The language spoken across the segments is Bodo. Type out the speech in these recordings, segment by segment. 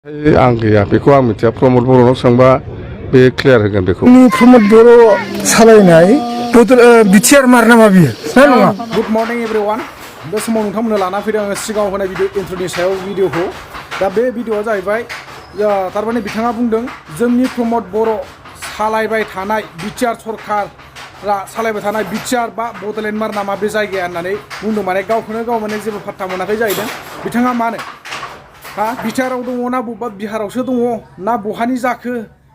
आं गैया बेखौ आं मिथिया प्रमद बर'नाव सोंबा बे क्लियार होगोन बेखौ प्रमद बर' सालायनाय BTR मार नामा बियो ना नङा गुड मर्निं एवरीवन बे समाव नोंथांमोननो लाना फैदों आङो सिगाङाव होनाय भिडिअ इन्ट्र'नि सायाव भिडिअखौ दा बे भिडिअआ जाहैबाय थारमाने बिथाङा बुंदों जोंनि प्रमद बर' सालायबाय थानाय BTR सरकारा सालायबाय थानाय BTR बा बड'लेण्ड मार नामा बे जायगाया होननानै बुंदों माने गावखौनो गाव माने जेबो पात्ता मोनाखै जाहैदों बिथाङा मानो बिटिआराव दङ ना बबेबा बिहारावसो दङ ना बहानि जाखो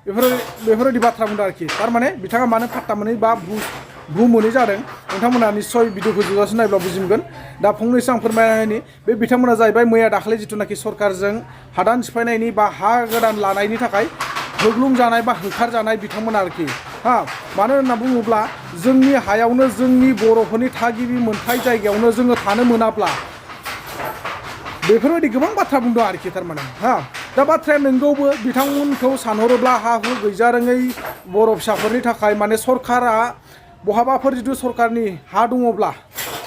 बेफोरबायदि बाथ्रा बुंदों आरोखि थारमाने बिथाङा मानो पात्ता मोनै बा बुं मोनै जादों नोंथांमोना निस्सय भिडिअखौ जोबजासिम नायब्ला बुजि मोनगोन दा फंनैसो आं फोरमायनायनि बे बिथांमोना जाहैबाय मैया दाखालि जिथुनाखि सरकारजों हादान सिफायनायनि बा हा गोदान लानायनि थाखाय होग्लुंजानाय बा होखारजानाय बिथांमोना आरोखि मानो होनना बुङोब्ला जोंनि हायावनो जोंनि बर'फोरनि थागिबि मोनथाय जायगायावनो जोङो थानो मोनाब्ला बेफोरबायदि गोबां बाथ्रा बुंदों आरोखि थारमाने दा बाथ्राया नंगौबो बिथांमोनखौ सानहरोब्ला हा हु गैजारोङै बर' फिसाफोरनि थाखाय माने सरकारा बहाबाफोर जिथु सरकारनि हा दङब्ला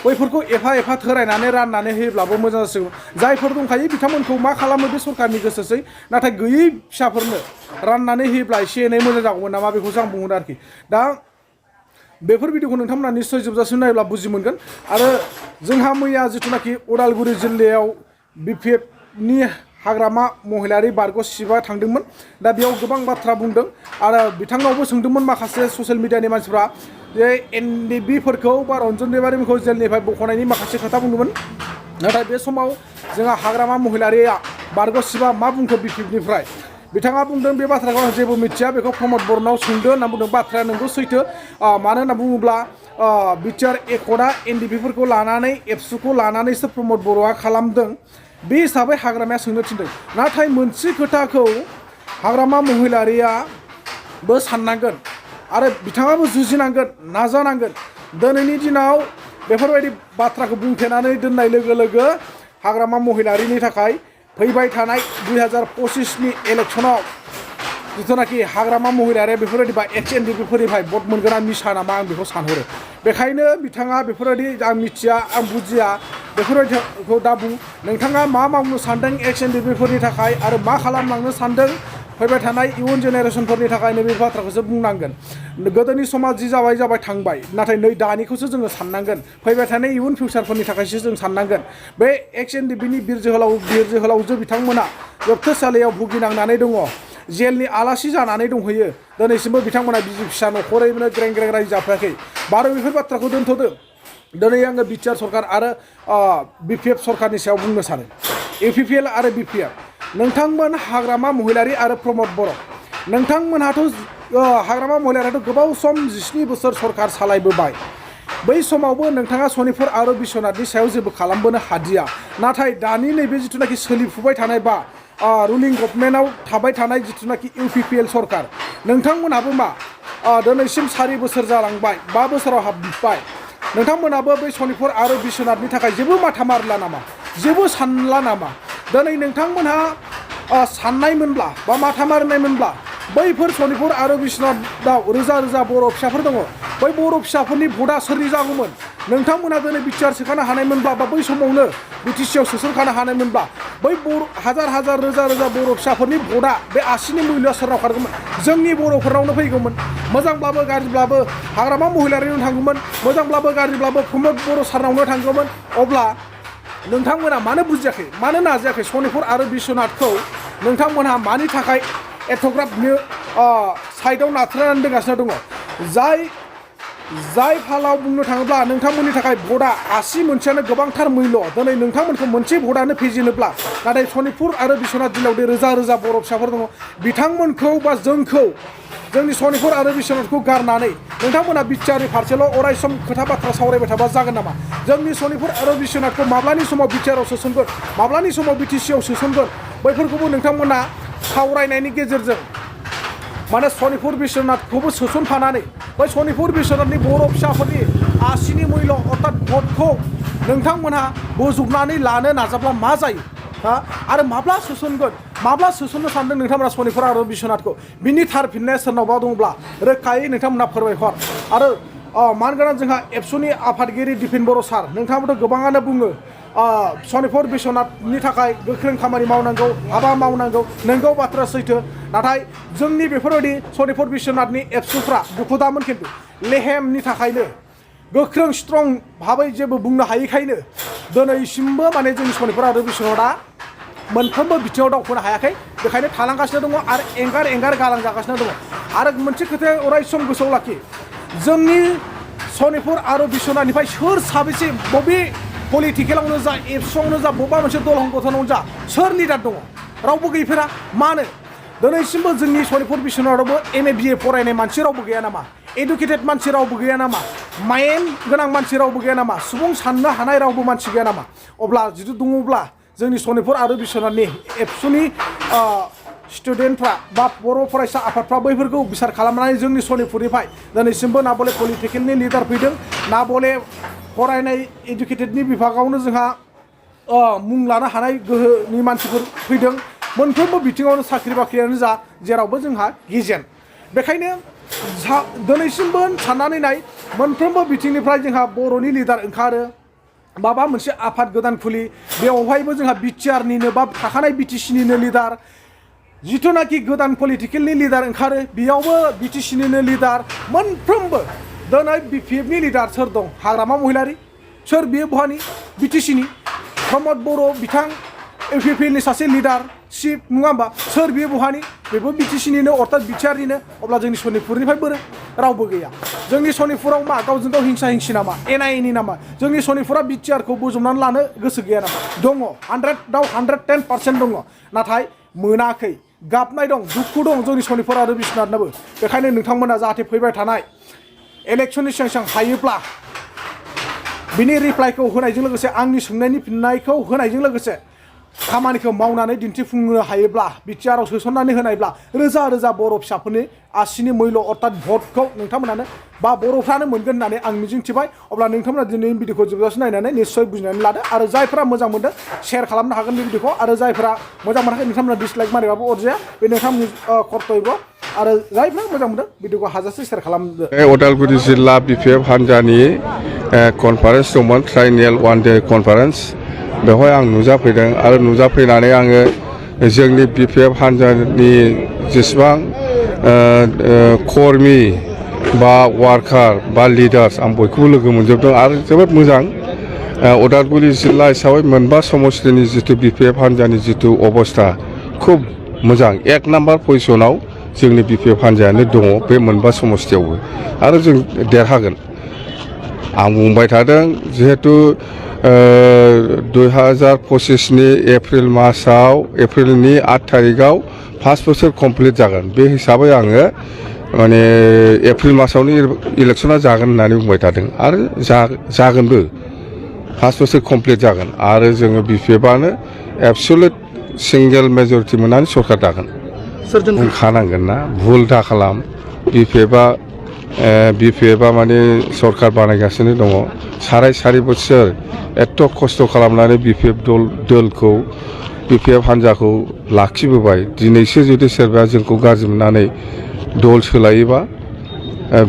बैफोरखौ एफा एफा थोरायनानै राननानै होयोब्लाबो मोजां जासिगौ जायफोर दंखायो बिथांमोनखौ मा खालामो बे सरकारनि गोसोसै नाथाय गैयै फिसाफोरनो राननानै होयोब्ला एसे एनै मोजां जागौमोन नामा बेखौसो आं बुंदों आरोखि दा बेफोर भिडिअखौ नोंथांमोना निस्सय जोबजासिम नायोब्ला बुजि मोनगोन आरो जोंहा मैया जिथुनाखि उदालगुरि जिल्लायाव BPFनि हाग्रामा महिलारि बारग' सिबा थांदोंमोन दा बेयाव गोबां बाथ्रा बुंदों आरो बिथांनावबो सोंदोंमोन माखासे ससियेल मिडियानि मानसिफ्रा जे NDFBफोरखौ बा रन्जन दैमारिमोनखौ जेलनिफ्राय बख'नायनि माखासे खोथा बुंदोंमोन नाथाय बे समाव जोंहा हाग्रामा महिलारिया बारग' सिबा मा बुंखो BPFनिफ्राय बिथाङा बुंदों बे बाथ्राखौ आं जेबो मिथिया बेखौ प्रमद बर'नाव सोंदो होनना बुंदों बाथ्राया नोंगौ सैथो मानो होनना बुङोब्ला BTR एकर्डआ NDFBफोरखौ लानानै एबसुखौ लानानैसो प्रमद बर'आ खालामदों बे हिसाबै हाग्रामाया सोंनो थिनदों नाथाय मोनसे खोथाखौ हाग्रामा महिलारियाबो साननांगोन आरो बिथाङाबो जुजिनांगोन नाजानांगोन दिनैनि दिनाव बेफोरबायदि बाथ्राखौ बुंथेनानै दोननाय लोगो लोगो हाग्रामा महिलारिनि थाखाय फैबाय थानाय 2025नि इलेक्सनाव जिथुनाखि हाग्रामा महिलारिया बेफोरबायदि बा NDFBफोरनिफ्राय भट मोनगोना मिसा नामा आं बेखौ सानहरो बेखायनो बिथाङा बेफोरबायदि आं मिथिया आं बुजिया बेफोरबायदिखौ दा बुं नोंथाङा मा मावनो सानदों NDFBफोरनि थाखाय आरो मा खालामलांनो सानदों फैबाय थानाय इयुन जेनेरेसनफोरनि थाखाय नैबे बाथ्राखौसो बुंनांगोन गोदोनि समा जि जाबाय थांबाय नाथाय नै दानिखौसो जोङो साननांगोन फैबाय थानाय इयुन फिउचारफोरनि थाखायसो जों साननांगोन बे NDFBनि बिर जोहोलावजो बिथांमोना जोबथेसालियाव भुगिनांनानै दङ जेलनि आलासि जानानै दंहैयो दिनैसिमबो बिथांमोना बिसि फिसा न'खरैनो ग्रें ग्रें रायजो जाफैयाखै बारो बेफोर बाथ्राखौ दोनथ'दो दिनै आङो BTR सरकार आरो BPF सरकारनि सायाव बुंनो सानो UPPL आरो BPF नोंथांमोन हाग्रामा महिलारि आरो प्रमद बर' नोंथांमोनहाथ' हाग्रामा महिलारियाथ' गोबाव सम 17 बोसोर सरकार सालायबोबाय बै समावबो नोंथाङा सनितपुर आरो बिश्वनाथनि सायाव जेबो खालामबोनो हादिया नाथाय दानि नैबे जिथुनाखि सोलिफुबाय थानाय बा रुलिं गभर्नमेन्टआव थाबाय थानाय जिथुनाखि UPPL सरकार नोंथांमोनहाबो मा दिनैसिम 4 बोसोर जालांबाय 5 बोसोराव हाबबाय नोंथांमोनहाबो बै सनितपुर आरो बिश्वनाथनि थाखाय जेबो माथा मारला नामा जेबो सानला नामा दिनै नोंथांमोनहा साननायमोनब्ला बा माथा मारनायमोनब्ला बैफोर सनितपुर आरो बिश्वनाथआव रोजा रोजा बर' फिसाफोर दङ बै बर' फिसाफोरनि भटआ सोरनि जागौमोन नोंथांमोनहा दिनै BTR सोखानो हानायमोनब्ला बा बै समावनो BTCआव सोसनखानो हानायमोनब्ला बै हाजार रोजा बर' फिसाफोरनि भटआ बे आसिनि मुल्यआ सोरनाव खारगौमोन जोंनि बर'फोरनावनो फैगौमोन मोजांब्लाबो गाज्रिब्लाबो हाग्रामा महिलारिनाव थांगौमोन मोजांब्लाबो गाज्रिब्लाबो प्रमद बर' सारनावनो थांगौमोन अब्ला नोंथांमोना मानो बुजियाखै मानो नाजायाखै सनितपुर आरो बिश्वनाथखौ नोंथांमोनहा मानि थाखाय एथ'ग्राब साइडआव नाथ्रोनानै दोनगासिनो दङ जाय फालाव बुंनो थाङोब्ला नोंथांमोननि थाखाय भटआ आसि मोनसेयानो गोबांथार मुल्य दिनै नोंथांमोनखौ मोनसे भटआनो फेजेनोब्ला नाथाय सनितपुर आरो बिश्वनाथ जिल्लायाव रोजा बर' फिसाफोर दङ बिथांमोनखौ बा जोंनि सनितपुर आरो बिश्वनाथखौ गारनानै नोंथांमोना BTRनि फारसेल' अराय सम खोथा बाथ्रा सावरायबाय थाबा जागोन नामा जोंनि सनितपुर आरो बिश्वनाथखौ माब्लानि समाव BTRआव सोसनगोन माब्लानि समाव BTCआव सोसनगोन बैफोरखौबो नोंथांमोना सावरायनायनि गेजेरजों माने सनितपुर बिश्वनाथखौबो सोसनफानानै बै सनितपुर बिश्वनाथनि बर' फिसाफोरनि आसिनि मुल्य अर्थात भटखौ नोंथांमोनहा बोजबनानै लानो नाजाब्ला मा जायो आरो माब्ला सोसननो सानदों नोंथांमोना सनितपुर आरो बिश्वनाथखौ बिनि थार फिननाया सोरनावबा दंब्ला रोखायै नोंथांमोना फोरमायहर आरो मानगोनां जोंहा एबसुनि आफादगिरि दिपेन बर' सार नोंथाङाबोथ' गोबाङानो बुङो सनिपुर बिश्वनाथनि थाखाय गोख्रों खामानि मावनांगौ हाबा मावनांगौ नंगौ बाथ्रा सैथो नाथाय जोंनि बेफोरबायदि सनिपुर बिश्वनाथनि एबसुफ्रा दुखु दामोन खिन्थु लेहेमनि थाखायनो गोख्रों स्ट्रं भाबै जेबो बुंनो हायैखायनो दिनैसिमबो माने जोंनि सनिपुर आरो बिश्वनाथआ मोनफ्रोमबो बिथिङाव दावखोनो हायाखै बेखायनो थालांगासिनो दङ आरो एंगार गालांजागासिनो दङ आरो मोनसे खोथाया अराय सम गोसोआव लाखि जोंनि सनिपुर आरो बिश्वनाथनिफ्राय सोर साबेसे बबे पलिटिकेलावनो जा एबसुआवनो जा बबेबा मोनसे दल संगठनावनो जा सोर लिडार दङ रावबो गैफेरा मानो दिनैसिमबो जोंनि सनिपुर बिश्वनाथआवबो MA BA फरायनाय मानसि रावबो गैया नामा एडुकेटेड मानसि रावबो गैया नामा माइन्ड गोनां मानसि रावबो गैया नामा सुबुं साननो हानाय रावबो मानसि गैया नामा अब्ला जुदि दङब्ला जोंनि सनिपुर आरो बिश्वनाथनि एबसुनि स्टुडेन्टफ्रा बा बर' फरायसा आफादफ्रा बैफोरखौ बिसार खालामनानै जोंनि सनिपुरनिफ्राय दिनैसिमबो ना बले पलिटिकेलनि लिडार फैदों ना बले फरायनाय एडुकेटेडनि बिभागावनो जोंहा मुं लानो हानाय गोहोनि मानसिफोर फैदों मोनफ्रोमबो बिथिङावनो साख्रि बाख्रियानो जा जेरावबो जोंहा गेजेन बेखायनो दिनैसिमबो साननानै नाय मोनफ्रोमबो बिथिंनिफ्राय जोंहा बर'नि लिडार ओंखारो माबा मोनसे आफाद गोदान खुलि बेवहायबो जोंहा BTR निनो बा थाखानाय BTC निनो लिडार जिथुनाखि गोदान पलिटिकेलनि लिडार ओंखारो बेयावबो BTC निनो लिडार मोनफ्रोमबो दिनै BPF नि लिडार सोर दं हाग्रामा महिलारि सोर बियो बहानि BTC नि प्रमद बर' बिथां UPP नि सासे लिडार चिफ नङा होमबा सोर बियो बहानि बेबो BTC निनो अर्थात BTR निनो अब्ला जोंनि सनिपुरनिफ्राय बोरो रावबो गैया जोंनि सनिपुराव मा गावजों गाव हिंसा हिंसि नामा NIA नामा जोंनि सनिपुरा BTR खौ बोजबनानै लानो गोसो गैया नामा दङ 100 110% दङ नाथाय मोनाखै गाबनाय दं दुखु दं जोंनि सनिपुर आरो बिश्वनाथनाबो बेखायनो नोंथांमोना जाहाथे फैबाय थानाय इलेक्शननि सिगां हायोब्ला बिनि रिप्लाइखौ होनायजों लोगोसे आंनि सोंनायनि फिननायखौ होनायजों लोगोसे खामानिखौ मावनानै दिन्थिफुंनो हायोब्ला BTR आव सोसननानै होनायब्ला रोजा रोजा बर' फिसाफोरनि आसिनि मैल' अर्थात भटखौ नोंथांमोनानो बा बर'फ्रानो मोनगोन होननानै आं मिजिंथिबाय अब्ला नोंथांमोना दिनै भिडिअखौ जोबजासिम नायनानै निश्चय बुजिनानै लादो आरो जायफोरा मोजां मोनदों शेयार खालामनो हागोन बे भिडिअखौ आरो जायफोरा मोजां मोनाखै नोंथांमोना डिसलाइक मारिबाबो अरजाया बे नोंथांमोननि कर्तब्य आरो जायफोरा मोजां मोनदों भिडिअखौ हाजासे शेयार खालामदो उदालगुरि जिल्ला BPF हान्जानि कनफारेन्स दंमोन ट्राइनियेल वान डे कनफारेन्स बेवहाय आं नुजाफैदों आरो नुजाफैनानै आङो जोंनि BPF हान्जानि जेसेबां कर्मि बा वार्कार बा लिडार्स आं बयखौबो लोगो मोनजोबदों आरो जोबोद मोजां उदालगुरि जिल्ला हिसाबै मोनबा समस्तिनि जितु BPF हान्जानि जितु अबस्था खुब मोजां 1 नाम्बार पजिशनाव जोंनि BPF हान्जायानो दङ बे मोनबा समस्तियावबो आरो जों देरहागोन आं बुंबाय थादों जिहेतु 2025 नि एप्रिल मासाव एप्रिलनि 8 तारिखआव 5 बोसोर कमप्लिट जागोन बे हिसाबै आङो माने एप्रिल मासावनो इलेक्शना जागोन होननानै बुंबाय थादों आरो जागोनबो 5 बोसोर कमप्लिट जागोन आरो जोङो BPF-आनो एबसुलुट सिंगेल मेजरिटि मोननानै सरकार दागोन बुंखानांगोन ना भुल दा खालाम BPF-आ माने सरकार बानायगासिनो दङ साराय बोसोर एथ' खस्थ' खालामनानै BPF दलखौ BPF हान्जाखौ लाखिबोबाय दिनैसो जुदि सोरबा जोंखौ गाज्रि मोननानै दल सोलायोबा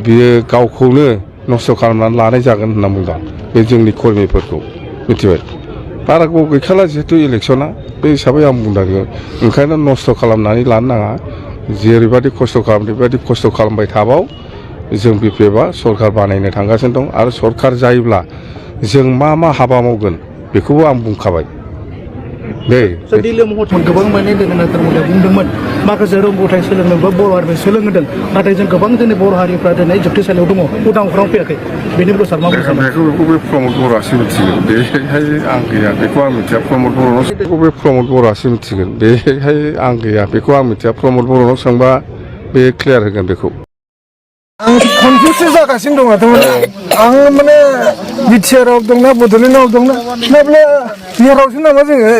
बियो गावखौनो नस्थ' खालामनानै लानाय जागोन होनना बुंदों बे जोंनि कर्मिफोरखौ मिथिबाय बारा गोबाव गैखाला जिहेतु इलेक्शना बे हिसाबै आं बुंदों ओंखायनो नस्थ' खालामनानै लानो नाङा जेरैबायदि खस्थ' खालामदों बेबायदि खस्थ' खालामबाय थाबाव जों BPF-आ सरकार बानायनो थांगासिनो दं आरो सरकार जायोब्ला जों मा हाबा मावगोन बेखौबो आं बुंखाबाय दे दिल्ली महरमोन गोबां माने लोगोनाथारमोना बुंदोंमोन माखासे रोंगौथाय सोलोंनोबो बर' हारिनि सोलोंहोदों नाथाय जों गोबां जोंनि बर' हारिफ्रा दिनै जोबथेसालियाव दङ उदां अख्राङाव फैयाखै बेनि गोसार मा बुंगोन बेखौ बे प्रमद बर'आसो मिथिगोन बेहाय आं गैया बेखौ आं मिथिया प्रमद बर'नाव बे प्रमद बर'आसो मिथिगोन बेहाय आं गैया बेखौ आं मिथिया प्रमद बर'नाव सोंबा बे क्लियार होगोन बेखौ आं कनफिउस जागासिनो दङ थारमाने आं माने BTR-आव दंना बड'लेण्डआव दंना नाब्ला बिहारावसो नामा जोङो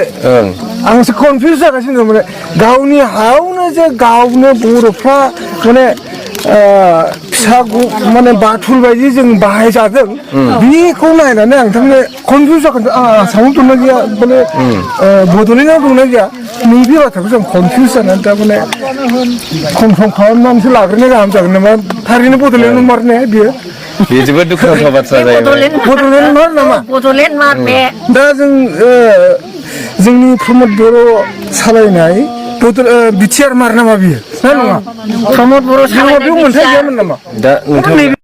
आंसो कनफिउस जागासिनो दं माने गावनि हायावनो जे गावनो बर'फ्रा माने फिसा माने बाथुल बायदि जों बाहायजादों बेखौ नायनानै आं थारमाने कनफिउस जागासिनो आसामाव दंना गैया माने बड'लेण्डआव दंना गैया नैबे बाथ्राखौ जों कनफिउस जानानै थारमाने कनफार्म खालामनानैसो लाग्रोनाय गाहाम जागोन नामा थारैनो बड'लेण्डआव मारनाया बियो बे जोबोद दुखुनांथाव बाथ्रा जाहैबाय बड'लेण्ड मार नामा बड'लेण्ड मार बे दा जों जोंनि प्रमद बर' सालायनाय BTR मार नामा बियो ना नङा प्रमद बर' बेयाव मोनथाय गैयामोन नामा दा नोंथां